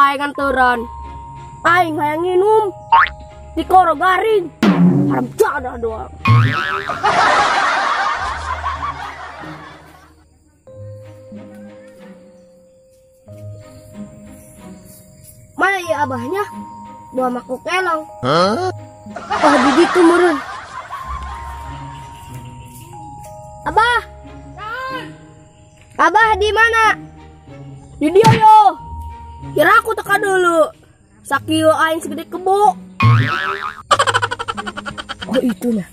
bae nganteran. Aing hayang nginum. Dikoro garing. Haram jadah doang. Mana ya abahnya? Dua makuk elong. Huh? Oh, begitu murun. Abah. Abah di mana? Di dia yo. Kira aku teka dulu. Sakieu aing segede kebo. Oh itu nah.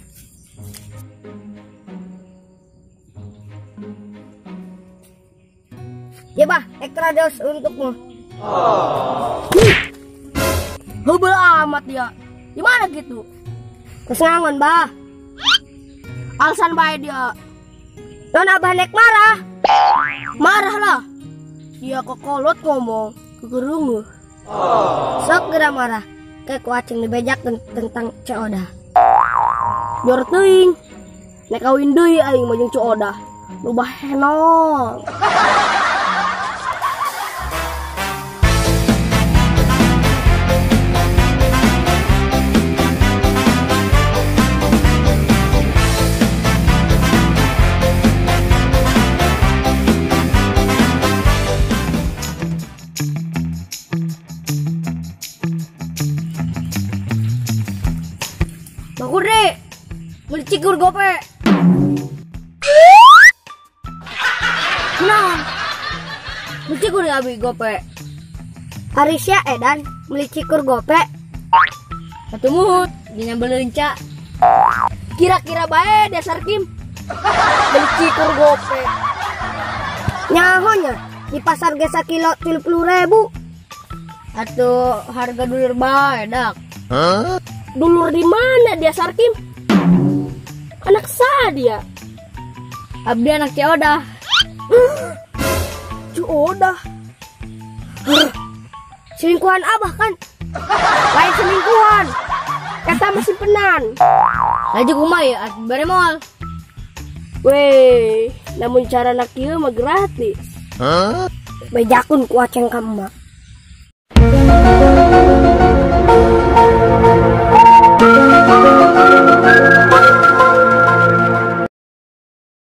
Ya bah, ekstra dos untukmu. Oh. Hubel amat dia. Gimana gitu? Kesenangan bah. Alasan baik dia. Non abah nek marah. Marah lah. Dia kokolot ngomong kegerungu. Oh. Sok geura marah. Kayak kuacing dibejak tentang Ceu Odah. Jor teuing. Nek kawin deui aing mah jeung Ceu Odah. Lubah henong. Bakure, beli cikur gope. Nah, beli cikur ya abi gope. Arisya edan beli cikur gope. Satu muhut, dia belenca. Kira-kira bae dasar Kim. Beli cikur gope. Nyahonya di pasar ge sakilo 30.000. Atau harga dulur bae dak. Huh? Dulur di mana dia Sarkim? Anak sah dia. Abdi anak Ceu Odah. Ceu Odah. Selingkuhan abah kan? Lain selingkuhan. Kata masih penan. Laju kumai bare moal. Weh, namun cara nak ieu mah gratis. Huh? Bejakun ku aceng ka emak.